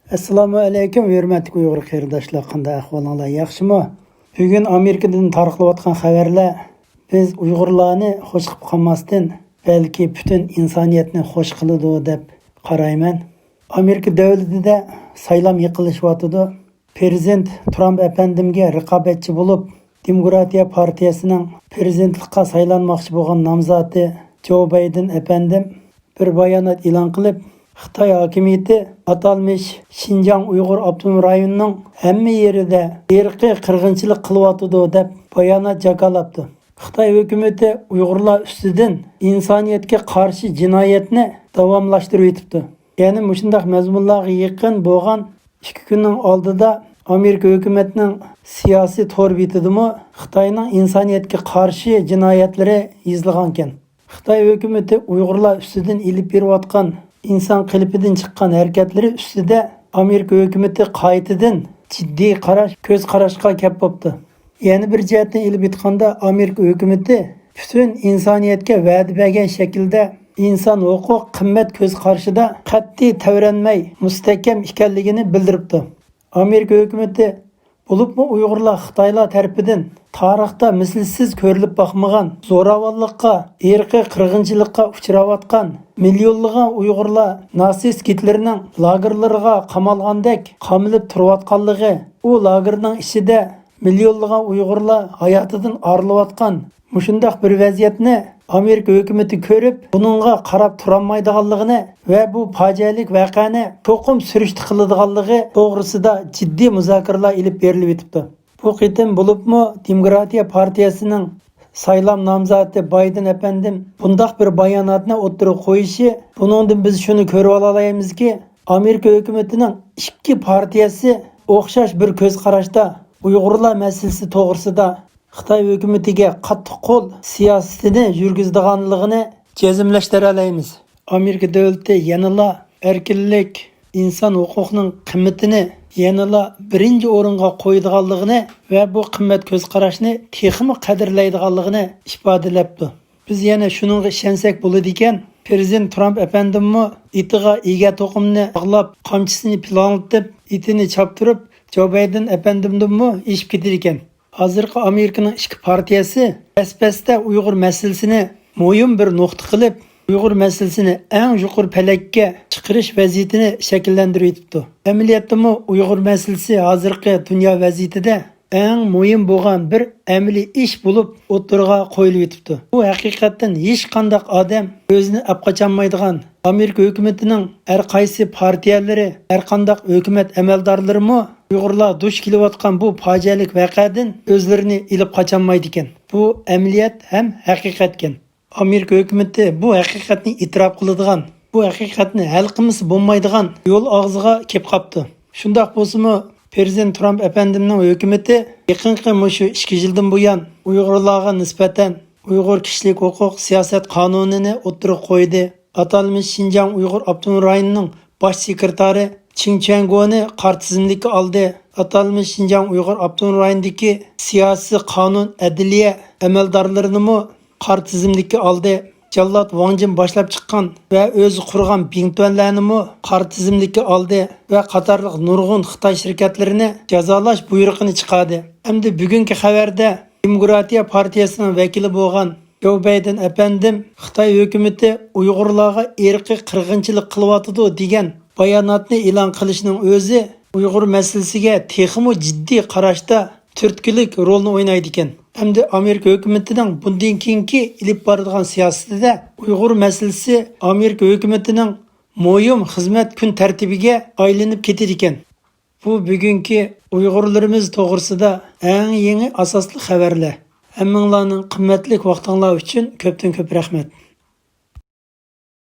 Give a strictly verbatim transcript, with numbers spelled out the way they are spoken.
ئەسسالامۇ ئەلەيكۇم، ھۆرمەتلىك ئۇيغۇر قېرىنداشلار، قانداق ئەھۋالىڭلار، ياخشىمۇ؟ بۈگۈن ئامېرىكىدىن تارقىلىۋاتقان خەۋەرلەر بىز ئۇيغۇرلارنى خوش قىلىپ قالماستىن، بەلكى پۈتۈن ئىنسانىيەتنى خوش قىلىدۇ دەپ قارايمەن. ئامېرىكا دۆلىتىدە سايلام يېقىنلىشىۋاتىدۇ. پىرېزىدېنت ترامپ ئەپەندىمگە رىقابەتچى بولۇپ، دېموكراتىيە پارتىيەسىنىڭ پىرېزىدېنتلىققا سايلانماقچى بولغان نامزاتى جو بايدېن ئەپەندىم بىر بايانات ئېلان قىلىپ، خىتاي ھاكىمىيىتى ئاتالمىش شىنجاڭ ئۇيغۇر ئاپتونوم رايونىنىڭ ھەممە يېرىدە ئىرقىي قىرغىنچىلىق قىلىۋاتىدۇ، دەپ بايانات جاكارلاپتۇ. خىتاي ھۆكۈمىتى ئۇيغۇرلار ئۈستىدىن ئىنسانىيەتكە قارشى جىنايەتنى داۋاملاشتۇرۇۋېتىپتۇ. يەنە مۇشۇنداق مەزمۇنلارغا يېقىن بولغان ئىككى كۈننىڭ ئالدىدا ئامېرىكا ھۆكۈمىتىنىڭ سىياسىي تور بېتىدىمۇ خىتاينىڭ ئىنسانىيەتكە قارشى جىنايەتلىرى يېزىلغانىكەن. خىتاي ھۆكۈمىتى ئۇيغۇرلار ئۈستىدىن ئېلىپ بېرىۋاتقان ئىنسان قېلىپىدىن چىققان ھەرىكەتلىرى ئۈستىدە ئامېرىكا ھۆكۈمىتى قايتىدىن جىددىي قاراش، كۆز قاراشقا كەپ بوپتۇ. يەنە بىر جەھەتتىن ئېلىپ ئېيتقاندا، ئامېرىكا ھۆكۈمىتى پۈتۈن ئىنسانىيەتكە ۋەدە بەرگەن شەكىلدە ئىنسان ھوقۇق قىممەت كۆز قارىشىدا قەتئىي تەۋرەنمەي مۇستەھكەم ئىكەنلىكىنى بىلدۈرۈپتۇ. ئامېرىكا ھۆكۈمىتى، بولۇپمۇ ئۇيغۇرلار خىتايلار تەرىپىدىن تارىختا مىسلىسىز كۆرۈلۈپ باقمىغان زوراۋانلىققا، ئىرقىي قىرغىنچىلىققا ئۇچراۋاتقان مىليونلىغان ئۇيغۇرلار ناتسىست گىتلېرنىڭ لاگېرلىرىغا قامالغاندەك قامىلىپ تۇرۇۋاتقانلىقى، ئۇ لاگېرنىڭ ئىچىدە مىليونلىغان ئۇيغۇرلار ھاياتىدىن ئايرىلىۋاتقان مۇشۇنداق بىر ۋەزىيەتنى ئامېرىكا ھۆكۈمىتى كۆرۈپ، بۇنىڭغا قاراپ تۇرالمايدىغانلىقىنى ۋە بۇ پاجىئەلىك ۋەقەنى چوقۇم سۈرۈشتە قىلىدىغانلىقى توغرىسىدا جىددىي مۇزاكىرىلەر ئېلىپ بېرىلىۋېتىپتۇ. بۇ قېتىم بولۇپمۇ دېموكراتىيە پارتىيەسىنىڭ سايلام نامزاتى بايدېن ئەپەندىم بۇنداق بىر باياناتنى ئوتتۇرىغا قويۇشى، بۇنىڭدىن بىز شۇنى كۆرۈۋالالايمىزكى، ئامېرىكا ھۆكۈمىتىنىڭ ئىككى پارتىيەسى ئوخشاش بىر كۆز قاراشتا ئۇيغۇرلار مەسىلىسى توغرىسىدا خىتاي ھۆكۈمىتىگە قاتتىق قول سىياسىتىنى يۈرگۈزىدىغانلىقىنى جەزملەشتۈرەلەيمىز. ئامېرىكا دۆلىتى يەنىلا ئەركىنلىك، ئىنسان ھوقۇقىنىڭ قىممىتىنى يەنىلا بىرىنچى ئورۇنغا قويىدىغانلىقىنى ۋە بۇ قىممەت كۆز قاراشنى تېخىمۇ قەدىرلەيدىغانلىقىنى ئىپادىلەپتۇ. بىز يەنە شۇنىڭغا ئىشەنسەك بولىدىكەن، پىرېزىدېنت ترامپ ئەپەندىممۇ ئېتىغا ئىگە توقۇمنى باغلاپ، قامچىسىنى پىلانلىتىپ، ئېتىنى چاپتۇرۇپ، جو بايدېن ئەپەندىمدىنمۇ ئېشىپ كېتىدىكەن. ھازىرقى ئامېرىكىنىڭ ئىككى پارتىيەسى بەس-بەستە ئۇيغۇر مەسىلىسىنى مۇھىم بىر نۇقتا قىلىپ، ئۇيغۇر مەسىلىسىنى ئەڭ يۇقىرى پەلەككە چىقىرىش ۋەزىيىتىنى شەكىللەندۈرۈۋېتىپتۇ. ئەمەلىيەتتىمۇ ئۇيغۇر مەسىلىسى ھازىرقى دۇنيا ۋەزىيىتىدە ئەڭ مۇھىم بولغان بىر ئەمەلىي ئىش بولۇپ ئوتتۇرىغا قويۇلۇۋېتىپتۇ. بۇ ھەقىقەتتىن ھېچقانداق ئادەم ئۆزىنى ئەپ قاچالمايدىغان، ئامېرىكا ھۆكۈمىتىنىڭ ھەر قايسى پارتىيەلىرى، ھەر قانداق ھۆكۈمەت ئەمەلدارلىرىمۇ ئۇيغۇرلار دۇچ كېلىۋاتقان بۇ پاجىئەلىك ۋەقەدىن ئۆزلىرىنى ئېلىپ قاچالمايدىكەن. بۇ ئەمەلىيەت ھەم ھەقىقەتكەن. ئامېرىكا ھۆكۈمىتى بۇ ھەقىقەتنى ئېتىراپ قىلىدىغان، بۇ ھەقىقەتنى ھەل قىلمىسا بولمايدىغان يول ئاغزىغا كېلىپ قاپتۇ. شۇنداق بولسىمۇ، پىرېزىدېنت ترامپ ئەپەندىمنىڭ ھۆكۈمىتى يېقىنقى مۇشۇ ئىككى يىلدىن بۇيان ئۇيغۇرلارغا نىسبەتەن ئۇيغۇر كىشىلىك ھوقۇق سىياسەت قانۇنىنى ئوتتۇرىغا قويدى. ئاتالمىش شىنجاڭ ئۇيغۇر ئاپتونوم رايونىنىڭ باش سېكرېتارى چېڭ چۈەنگونى قارا تىزىملىككە ئالدى. ئاتالمىش شىنجاڭ ئۇيغۇر ئاپتونوم رايونىدىكى سىياسىي، قانۇن، ئەدلىيە ئەمەلدارلىرىنىمۇ قارا تىزىملىككە ئالدى. جاللات ۋاڭ جىن باشلاپ چىققان ۋە ئۆزى قۇرغان بىڭتۈەنلەرنىمۇ قارا تىزىملىككە ئالدى ۋە قاتارلىق نۇرغۇن خىتاي شىركەتلىرىنى جازالاش بۇيرۇقىنى چىقاردى. ئەمدى بۈگۈنكى خەۋەردە دېموكراتىيە پارتىيەسىنىڭ ۋەكىلى بولغان جو بايدېن ئەپەندىم خىتاي ھۆكۈمىتى ئۇيغۇرلارغا ئىرقىي قىرغىنچىلىق قىلىۋاتىدۇ دېگەن باياناتنى ئېلان قىلىشنىڭ ئۆزى ئۇيغۇر مەسىلىسىگە تېخىمۇ جىددىي قاراشتا تۈرتكىلىك رولنى ئوينايدىكەن. ئەمدى ئامېرىكا ھۆكۈمىتىنىڭ بۇندىن كېيىنكى ئېلىپ بارىدىغان سىياسىتىدە ئۇيغۇر مەسىلىسى ئامېرىكا ھۆكۈمىتىنىڭ مۇھىم خىزمەت كۈن تەرتىپىگە ئايلىنىپ كېتىدىكەن. بۇ بۈگۈنكى ئۇيغۇرلىرىمىز توغرىسىدا ئەڭ يېڭى ئاساسلىق خەۋەرلەر. ھەممىڭلارنىڭ قىممەتلىك ۋاقتىڭلار ئۈچۈن كۆپتىن كۆپ رەھمەت.